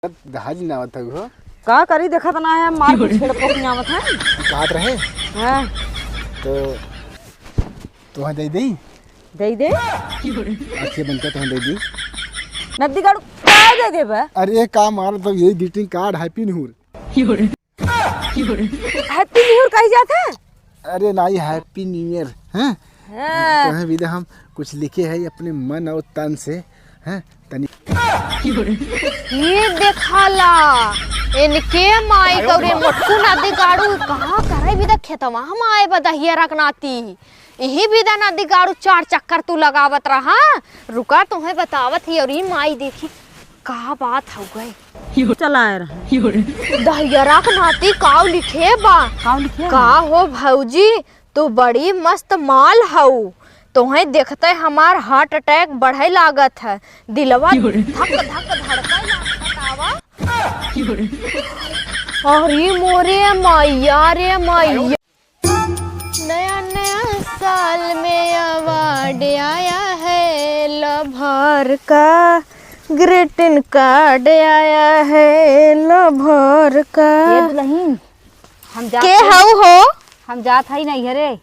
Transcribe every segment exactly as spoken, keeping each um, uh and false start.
दहाज ना आवत हो। का करी, देखत ना है, मार के छेड़ पोक आवत है। बात रहे। हाँ। तो तुहा दे दे। दे दे। आँखें बंद कर, तुहा दे दी। नदी गाड़ू का दे देबे? अरे का मार, तो यही greeting card, Happy New Year। Happy New Year कही जात है? अरे नाई, Happy New Year, हैं? हाँ। तोहे बिदा हम कुछ लिखे है अपने मन और तन से, हैं? तनी। ये देखाला, इनके माई कौरे मोटकू नदी गाड़ू कहाँ करे बिदा खेतवा हम आए बा दहिया रखनाती। यही बिदा नदी गाड़ू चार चक्कर तू लगावत रहा। रुका, तोहे बतावत ही। और ई माई देखी का बात हो गए। चलाए रहे। दहियरा के नाती काव लिखे बा। काव लिखे बा? का हो भौजी, तू बड़ी मस्त माल हऊ। तोहे देखते हमार heart attack बढ़े लागत है, दिलवा धक धक धड़के लागत। बतावा। अरे मोरे मैया रे मैया। नया नया साल में award आया है lover का, greeting card आया है lover का। ये दुल्हन, हम जात के हई। हऊ हो? हम जात हई नैहरे।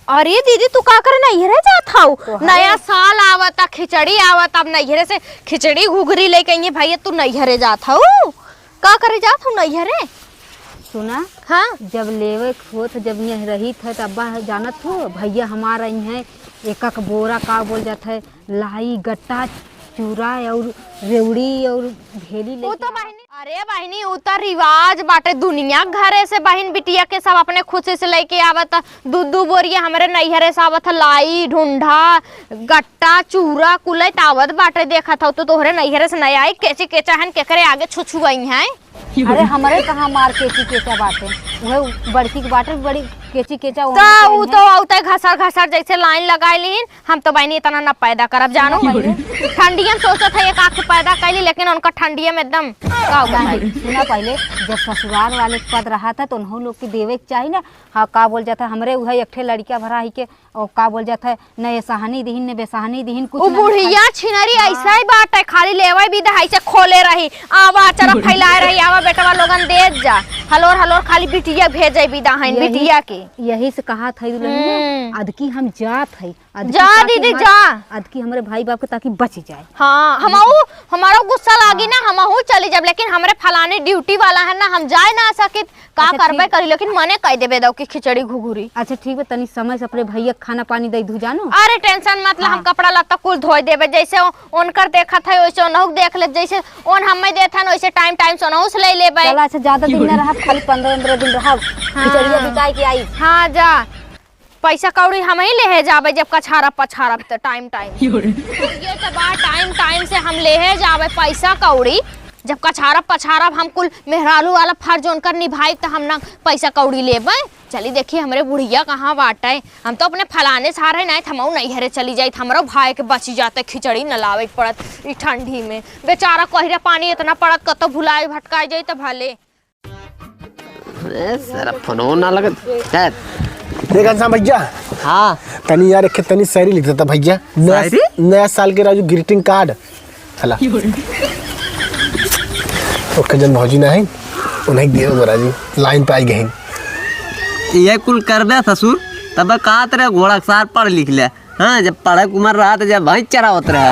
अरे दीदी, तू का करे नैहरे जात हऊ? तो हई। नया साल आवता, खिचड़ी आवता, अब नैहरे से खिचड़ी घुघरी लेके अइहे भैया, तू नैहरे जात हऊ? का करे जात हऊ नैहरे? सुना। हाँ। जब लेवे के होत, जब यहाँ रहित है, तब अब्बा जानत हो, भैया हमार अइहे, एक एक बोरा का बोल जात है, लाई, गट्टा, चूरा और रेवड़ी और भेली उ लेके तो आवत। बहिनी, अरे बहिनी, उ तो रिवाज बाटे दुनिया के घरे से बहिन बिटिया के सब अपने खुशी से लेके आवत। दू दू बोरिया हमरे नैहरे से आवत है, लाई, ढूंढा, गट्टा, चूरा, कुलैत आवत बाटे। देखत हऊ तो तोहरे नैहरे से नया आई, केची केचा हन, केकरे आगे छुछुआई हैं। अरे हमरे कहाँ मार केची केचा बाटे, उहे बड़की के बाटे बड़ी केची केचा, ओने तो के उ है। तो औते घसर घसर जैसे लाइन लगाई लीन। हम तो बहिनी इतना ना पैदा करब, जानो। सुना पहिले। ठंडिया में सोचत है एक आँख पैदा कैली, लेकिन उनका ठंडिया में एकदम का होता है। नहीं, सुना पहिले, जब ससुराल वाले के पद रहा था तो उन्हों लोग के देवे के चाही ना। हाँ, का बोल जाता है, हमरे उहे एक ठे लड़किया भरा ही के, और का बोल जाता है, न ये सहानी दिहिन, न बेसहानी दिहिन, कुछ उ ना बुढ़िया खाई। छिनरी हाँ। ऐसा ही बात है, खाली लेवे भी दहाई से खोले रही, आवा अचरा फैलाए रही, आवा बेटवा लोगन दे जा, हलोर हलोर खाली बिटिया भेजे भी दहाइन, यही, बिटिया के। यही से कहा था दुल्हन, हम्म। अदकी हम जात है, अदकी जा काकी दीदी, हमार, जा। अदकी हमरे भाई बाप के ताकि बच जाए। हाँ, हमहू, हमारो गुस्सा लागी हाँ। ना, हमहू चली जाब, लेकिन हमरे फलाने ड्यूटी वाला है ना, हम जाए ना सकित। का अच्छा, करबे ठीक। करी, लेकिन मने कह देबे दो कि खिचड़ी घुघुरी। अच्छा, ठीक बा, तनी समय से अपने भैया के खाना पानी दे दू, जानो। अरे, टेंशन मत ला, हम हाँ। कपड़ा लत्ता कुल धोए देबे, जैसे ओ-, ओनकर देखत है, वैसे ओनहु के देख लेब, जैसे ओन हमें देत हन, वैसे टाइम टाइम से ओनहु से ले लेबे। चला, अच्छा, ज्यादा दिन ना रहब, खाली पन्द्रह पन्द्रह दिन रहब, हाँ। खिचड़िया बिकाए के आई। हाँ, जा। पैसा कौड़ी हमही लेहे जाबे जब कछारब पछारब त टाइम टाइम। ये तो बा टाइम टाइम से हम लेहे जाबे पैसा कौड़ी। जब कछारब पछारब हम कुल मेहरारू वाला फर्ज उनकर निभाई त हम ना पैसा कौड़ी लेबे। चली देखी हमरे बुढ़िया कहाँ बाटे। हम तो अपने फलाने सारे नहीं त हमहू नैहरे चली जाई त हमरो भाई के बची जाते खिचड़ी न लावे के पड़त ई ठंडी में। बेचारा कहिरा पानी इतना पड़त कतो भुलाए भटकाए जाई त भले। ए, सारा फोनो ना लगत। क्या? ए घनश्याम भैया। हाँ। तनी यार, एक तनी शायरी लिख देता भैया। नया, शायरी? नया साल के राजू greeting card। हला। ओके, जन भौजी ना है, उन्हें दे दो राजू, लाइन पे आई गई। ये कुल कर दे ससुर, तब का तेरे घोड़ा सार पढ़ लिख ले। हाँ, जब पढ़े के उम्र रहा तो जब भैंस चरावत रहा।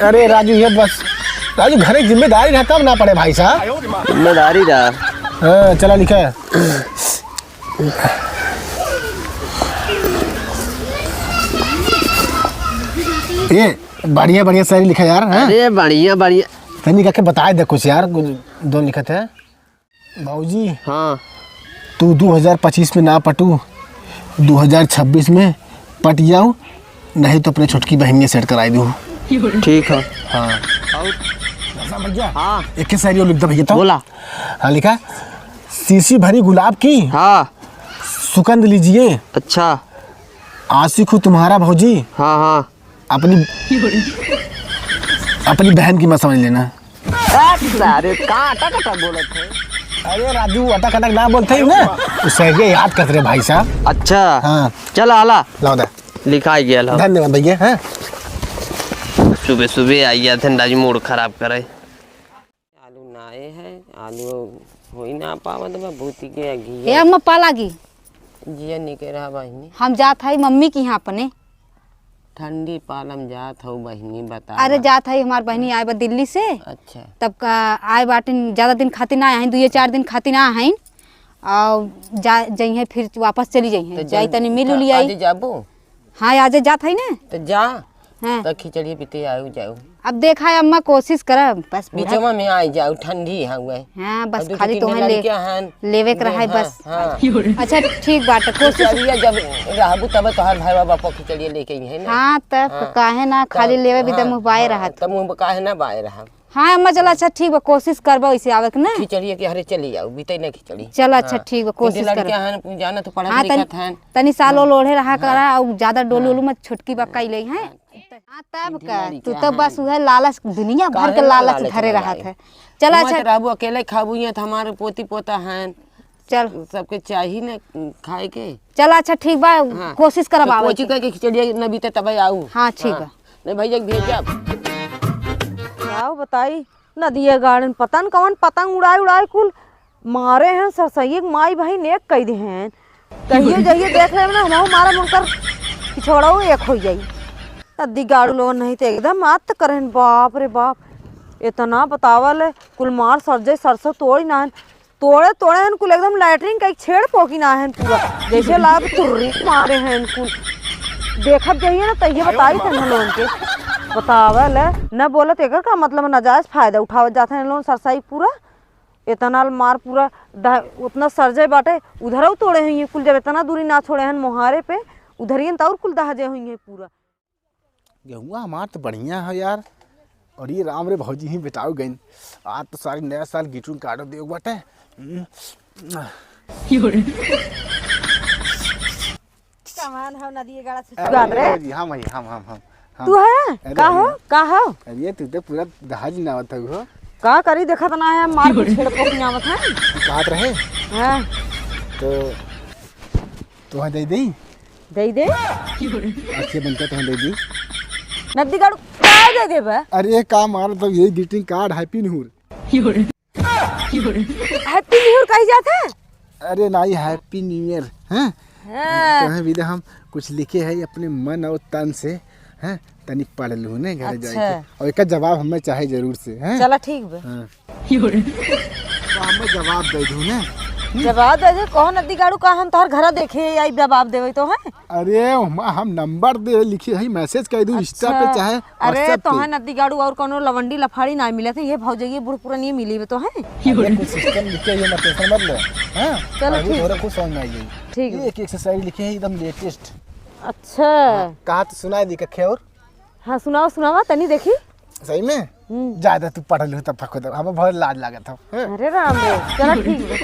अरे राजू, ये बस, राजू, घरे की जिम्मेदारी रहा तब ना पड़े भाई साहब। जिम्मेदारी रहा। हाँ, चला लिखा। ये बढ़िया बढ़िया शायरी लिखा यार, हैं? अरे बढ़िया बढ़िया। तनी का के बताए दे कुछ यार, कुछ दो लिखत है। बाबूजी, हाँ। तू दू हजार पच्चीस में ना पटू, दू हजार छब्बीस में पट जाऊ, नहीं तो अपने छोटकी बहन के सेट कराई दू। ठीक है। हाँ। और? भैया, हाँ। एक ही शायरी और लिख दो भैया तो। बोला। हाँ, लिखा, शीशी भरी गुलाब की हाँ। सुगंध लीजिए। अच्छा। आशिक हूँ तुम्हारा भौजी। हाँ, हाँ। अपनी, अपनी बहन की मत समझ लेना। अरे सारे, का अटक अटक बोलत है? अरे राजू, अटक अटक ना बोलते ही ना। उसे ये याद करते रहे भाई साहब। अच्छा। हाँ। चल आला। लाओ दे। लिखाई गया ला। धन्यवाद भैया, हाँ। सुबह सुबह आई जाते हैं, राजू मूड खराब करे। चालू ना ए है, आलू होई ना पावत बा, भूती के घी। ए अम्मा, पा लागी। जिया निके रहा बहिनी। हम जात हई मम्मी के यहाँ अपने। ठंडी पालम जात हऊ बहिनी, बता। अरे जात हई, हमार बहिनी आए बा दिल्ली से। अच्छा। तब का आए बाटिन, ज्यादा दिन खातिर ना आए हैं, दुइये चार दिन खातिर ना आए हैं। और जा, जइहें फिर वापस चली जइहें। तो जाई जन-, तनी मिल उली आई। आज जाबू? हाँ, आजे जात हई ना। तो जा। हाँ। तो खिचड़ी पीते आऊ जाऊ। अब देखा है अम्मा, कोशिश करब, बस बुढ़ा बीचवा में आई जाऊ, ठंडी है हुए। हाँ, बस और दू खाली तीन तोहे ले, लड़कियां हैं। लेवे के रहे हाँ, बस। हाँ। अच्छा, ठीक बात है, कोशिश। खिचड़िया जब रहबू तब तोहर भाई बाबा पर खिचड़िया लेके आई है ना। हाँ, तब हाँ। काहे ना, खाली तब, लेवे भी हाँ, दम बाए हाँ, रहत। तब मुँह काहे ना बाए रहा। हाँ अम्मा, चला, अच्छा ठीक बा, कोशिश करबा वैसे आवे के ना। खिचड़िया के हरे चली जाऊ, बीते ना खिचड़ी। चला, अच्छा हाँ। ठीक बा, तीन कोशिश लड़कियां करबा। हैं, जाना तो पढ़त हाँ, लिखत तनी, हैं। तनी साल हाँ। ओल ओढ़े रहा हाँ। करा, और ज्यादा डोलू हाँ। ओलू मत, छोटकी बा हाँ। कई ले हैं। हाँ। हाँ, तब का? तू तो बस उहे लालच, दुनिया भर के लालच धरे रहत है। चला, अच्छा। रहबू, अकेले खाबू, यहाँ तो हमारे पोती पोता हैं। चल। सबके चाही न खाए के। चल, अच्छा, ठीक बा, हाँ। कोशिश करब तो आवे कोची के। कह के खिचड़िया न बीते तबे आऊ। हाँ, ठीक हाँ। बा। नहीं भैया के भेजब। आओ बताई, नदिया गाड़न पता न कवन पतंग उड़ाए उड़ाए कुल मारे हैं, सरसैये के माई बहिन एक कई दे हैं। कहिए जाइए देख लेब ना, हमहू मारे उनकर पिछोड़ऊ एक हो जाई। नदी गाड़ू लोगन नहीं तो एकदम आत करें, बाप रे बाप। इतना बतावल है, कुल मार सर जाई, सरसों तोड़ी ना है। तोड़े तोड़े हैं कुल एकदम लैट्रिन का एक छेड़ पोकी ना है पूरा। जैसे लाग तुर्री मारे हैं कुल। देखत जाइए ना तहिए बताई थे हम लोगन के। बतावल है, न बोलत एकर का मतलब नाजायज फायदा उठावत जात हैं लोगन सरसाई पूरा। इतना मार पूरा दा-, उतना सरजे बाटे, उधरऊ तोड़े हुई कुल, जब इतना दूरी ना छोड़े हन मोहारे पे, उधरियन त और कुल दहजे हुई है पूरा। गेहुआ हमार तो बढ़िया है यार। और ये राम रे भौजी ही बेटाऊ गइन, आज तो सारी नया साल गिटू काटो देव बाटे। हम्म। कमान हौ नदिए गाड़ा से अरे, चुआत रे। अरे, हम, हम, हम, हम, हम। तू है? अरे, का हो? हम। का हो? अरे, तू तो पूरा दहाज नावत हौ हो। का करी, देखत ना है, मार के छेड़ पोक नावत है। तू कहत रहे? हाँ। तो तोहा दे देई? दे दे। आँखें बंद कर, तोहा दे दी। नदी गाड़ू का दे देबे? अरे, का मार, तो यही greeting card, Happy New Year। Happy New Year कही जात है? अरे नाई, Happy New Year, हैं? हाँ। तोहे भी हम कुछ लिखे है अपने मन और तन से, हैं? तनी पढ़ लू ने घरे अच्छा। जाके। और एकर जवाब हमें चाहे जरूर से, हैं? चला ठीक बा। हाँ। तो हमें जवाब दे दू ने। जवाब दे दे, कहो नदी गाड़ू का हम तोहर घरा देखे आई जवाब देवे तो है? अरे, हम, हम नंबर दे लिखे है, message कर दू Insta पे अच्छा। चाहे अरे, WhatsApp पे। तोहे नदी गाड़ू और कोनो लवंडी लफाड़ी ना मिलत है, ये भौजइये बूढ़ पुरानी मिली बे तोहे। अरे, कुछ system लिखे है, ना tension मत ले। हाँ? चलो, अभी ठीक। तोहरा कुछ समझ में आई जाई। ठीक ये बा। एक, एक से शायरी लिखे है, एकदम latest। अच्छा। हाँ, कहा तो सुनाई दी कखे और? हाँ, सुनावा, सुनावा, तनी देखी। सही में? हम्म। ज्यादा तू पढ़ लू तब खुद, हमें बहुत लाज लागत हौ। हाँ? अरे राम रे, चला ठीक बा।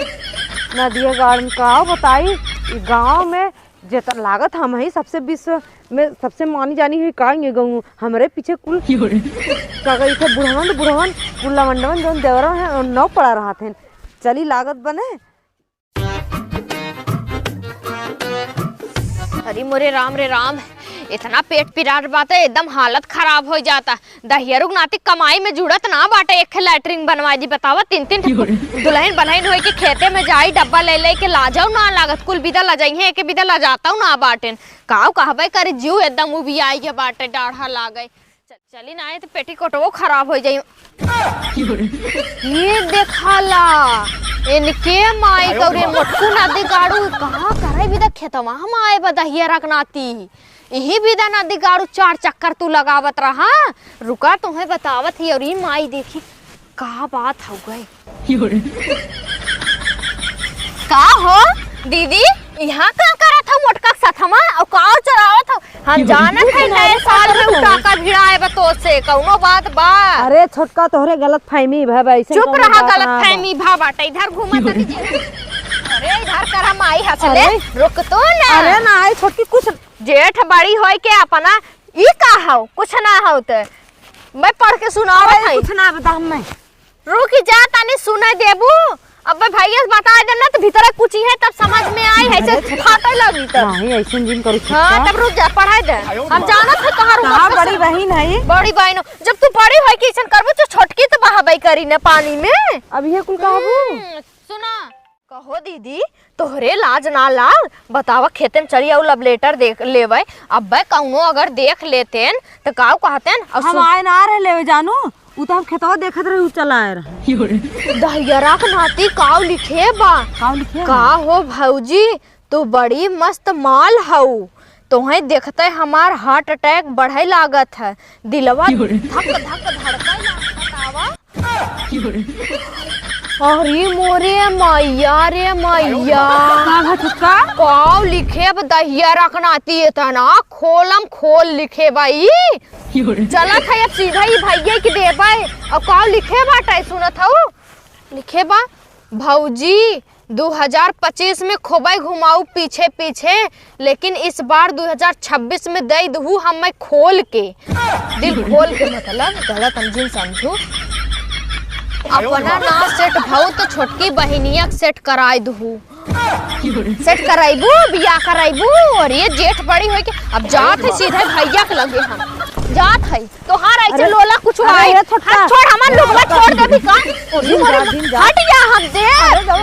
नदिया गाड़न का बताई, ई गाँव में जेतना लागत हम ही सबसे विश्व में सबसे मानी जानी हुई का ये गाँव, हमरे पीछे कुल का कही थे बुढ़वन, बुढ़वन, कुल लवंडवन जौन देवरा है और नौ पड़ा रहत हैं। चली लागत बने। अरे मोरे राम रे राम, इतना पेट पिरात बाटे, एकदम हालत खराब हो जाता। दहियरू के नाती कमाई में जुड़त ना बाटे, एक ठे लैट्रिन बनवाई दी। बतावा, तीन तीन ठे दुल्हन बनहिन होई के खेते में जाई, डब्बा ले ले के लाजो ना लागत, कुल बिदा लजाई हैं, एक बिदा लजाता ना बाटेन। काव कहबे करी, जीव एकदम उबियाई के बाटे, डाढ़ा लागे। च-, चली ना, ये तो पेटीकोटवो खराब हो जाई। ये देखाला, इनके माई गौरी मोटकू नदी गाड़ू, कहाँ करे बिदा खेतवा हम आए बा दहियरा के नाती। इही बिदा नदी गाड़ू चार चक्कर तू लगावत रहा। रुका, तुम्हें बतावत ही। और ई माई देखी, का बात हो गए। का हो दीदी, यहाँ का करत हो मोटका के सथमा? और का चोरावत हो? हम जानत है नए साल में उ टाका भिड़ाए बा तो से, कौनो बात बा? अरे छोटका, तोहरे गलत फहमी भा बा, ऐसे चुप कौनो रहा, बात गलत ना बा। फहमी भा बाटे। इधर घूमा तनी जी। अरे इधर कर, हम आई हंसले। अरे। रुक तो ना। अरे ना आई छोटकी, कुछ जेठ बड़ी होई के अपना, ई का हौ? कुछ ना हौ ते। मैं पढ़ के सुनावत अरे, हई। कुछ ना बता हमें। रुक जा, तनी सुने देबू। अबे भैया से बताइ देना तो भीतर पूछी है, तब समझ में आई है, ऐसे फाटे लगी तब। नहीं, ऐसे जिन करू हाँ, छोटका। तब रुक जा, पढ़ाई दे। हम जानत है तोहार उम्र कहाँ कैसे। बड़ी बहिन है? बड़ी बहिन हो। जब तू बड़ी होई कि ऐसन करबू तो छोटकी तो बहाबई करी ना पानी में। अब ये कुल कहबू? हम्म, सुना। कहो दीदी, तोहरे लाज ना लाग? बतावा, खेते में चली आऊ love letter देख लेवे। अब्बे कौनो अगर देख लेतेन तो काऊ कहतेन? और हम सुन आए ना रहे लेवे जानू, उ तो हम खेतवा देखत रहे, उ चला आए रहे। दहियरा के नाती काऊ लिखे बा? काऊ लिखे का बा? हो भौजी, तू बड़ी मस्त माल हऊ, तोहे देखते हमार heart attack बढ़े लागत है, दिलवा धक धक धड़के लागत। आवा। अरे मोरे मैया रे मैया। का भा छोटका? काव लिखे बा दहियरा के नाती, एतना खोलम खोल लिखे बा ई। चलत है अब सीधा ही भैया के देबे। अब काव लिखे बाटे सुनत हऊ? लिखे बा, भौजी, दू हजार पच्चीस में खूबे घुमाऊ पीछे पीछे, लेकिन इस बार दू हजार छब्बीस में दे दहू हमें खोल के, दिल खोल के, मतलब गलत हम जिन समझू। अपना ना set भऊ तो छोटकी बहिनिया के set कराई दहू। Set कराइबू, बियाह कराइबू, और ये जेठ बड़ी होई के अब जात है सीधे भैया के लगे हम जात है। तोहार ऐसे अरे, लोला कुछ अरे, है। ये छोटका। हाथ छोड़, हमार लुगवा छोड़ देबी का? जिन जा, जिन जा। हट जा हमसे। अरे, जाओ,